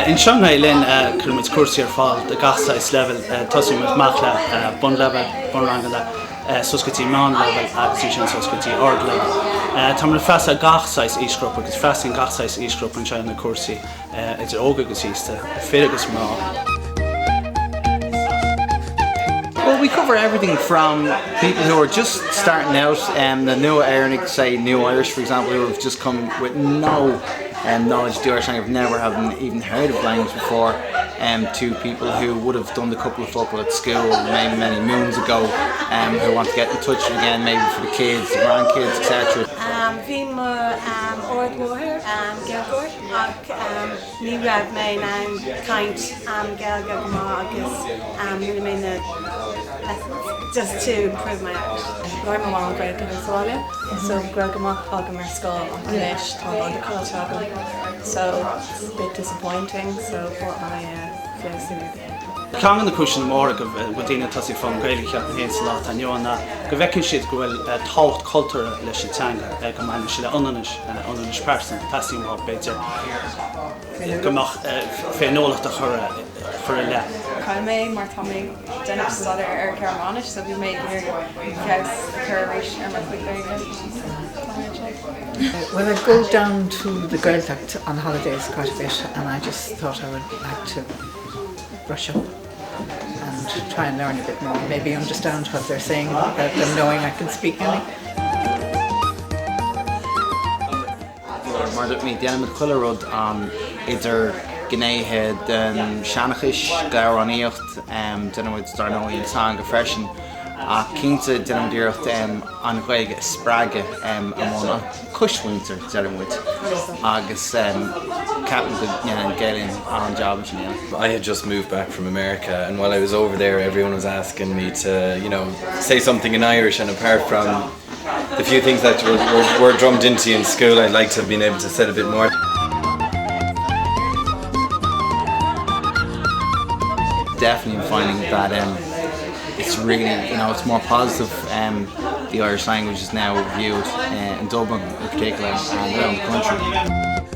Anseo i nGael Linn cuireann muid cúrsaí ar fáil do gach saghas leibhéal. Tosaíonn muid amach le bunleibhéal, bunranganna, suas go dtí meánleibhéal agus ansin suas go dtí ardleibhéal. Táimid ag freastal ar gach saghas aoisghrúpa agus freastalaíonn gach saghas aoisghrúpa anseo ar na cúrsaí. idir óg agus aosta, fir agus mná. Well we cover everything from people who are just starting out um, the Nua-Éireannaigh say New Irish for example who have just come with no um, knowledge of the Irish language never haven't even heard of language before um, to people who would have done the couple of focal at school many many moons ago um, who want to get in touch again maybe for the kids the grandkids etc. Um, bhí mo um, ardmháthair um, Gaeilgeoir ach ní raibh mé in ann caint Gaeilge go maith agus rinne mé na lessons just to improve my Irish. Labhair mo mham Gaeilge liom sa bhaile so Gaeilge maith agam ar scoil ach anois tá an Ghaeilge caillte agam so it's a bit disappointing so bhí mé feabhsú. Ceann de na cúiseanna móra go bhfuil daoine ag tosaí ag foghlaim Gaeilge, ceapaim féin, sa lá atá inniu ann ná go bhfeiceann siad go bhfuil tábhacht cultúrtha leis an teanga, go mbaineann sé le ionannais, ionannais pearsanta, teastaíonn uathu, b'fhéidir, go mbeadh féiniúlacht á chur i leith. Chaill mé mar tá mé ag déanamh staidéar ar Ghearmáinis so bhí mé ag iarraidh feabhas a chur arís ar mo chuid Gaeilge so tá mé anseo. Well I go down to the Gaeltacht on holidays quite a bit and I just thought I would like to brush up and try and learn a bit more, maybe understand what they're saying without them knowing I can speak any. Mar dúirt mé, déanaimid chuile rud ann idir gnéithe den seanchas, d'amhránaíocht, déanaimid dar ndóigh an teanga freisin, ach cinnte déanaimid iarracht an Ghaeilge a spreagadh i mbun an choismhuintir, deir muid, agus ceapaim go ndéanann Gael Linn an-jab ansin. Yeah. I had just moved back from America and while I was over there everyone was asking me to, you know, say something in Irish and apart from the few things that were, were, were drummed into you in school, I'd like to have been able to say a bit more. Definitely finding that um, it's really, you know, it's more positive um, the Irish language is now viewed uh, in Dublin in particular and around the country.